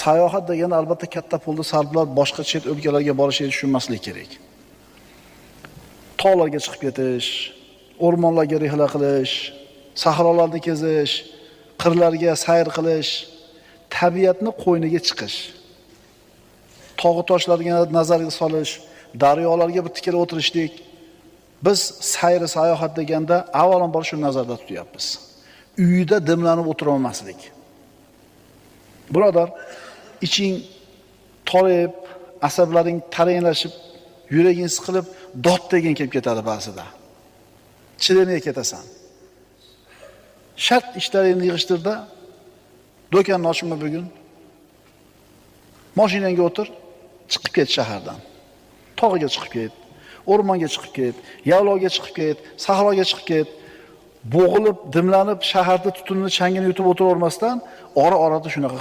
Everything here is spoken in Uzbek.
Sayohat degani albatta katta pulni sarflab boshqa chet o'lkalarga borishni tushunmaslik kerak. Tog'larga chiqib ketish, o'rmonlarga rihla qilish, sahrolarni kezish, qirlarga sayr qilish, tabiatni qo'yniga chiqish, tog'u toshlarga nazar solish, daryolarga bir tikilib o'tirishlik. Biz sayr sayohat deganda avvalambor shuni nazarda tutyapmiz. Uyida dimlanib o'tirolmaslik. Birodar, iching torayib, asablaring taranglashib, yuraging siqilib, dod degan kelib ketadi ba'zida. Chidamay ketasan. Shart ishlaringni yig'ishtirda, do'konni ochma bugun. Mashinangga o'tir, chiqib ket shahardan. Tog'ga chiqib ket, o'rmonga chiqib ket, yaylovga chiqib ket, sahroga chiqib ket. Bo'g'ilib, dimlanib shaharda tutunni, changini yutib o'tiravermasdan, ora-orada shunaqa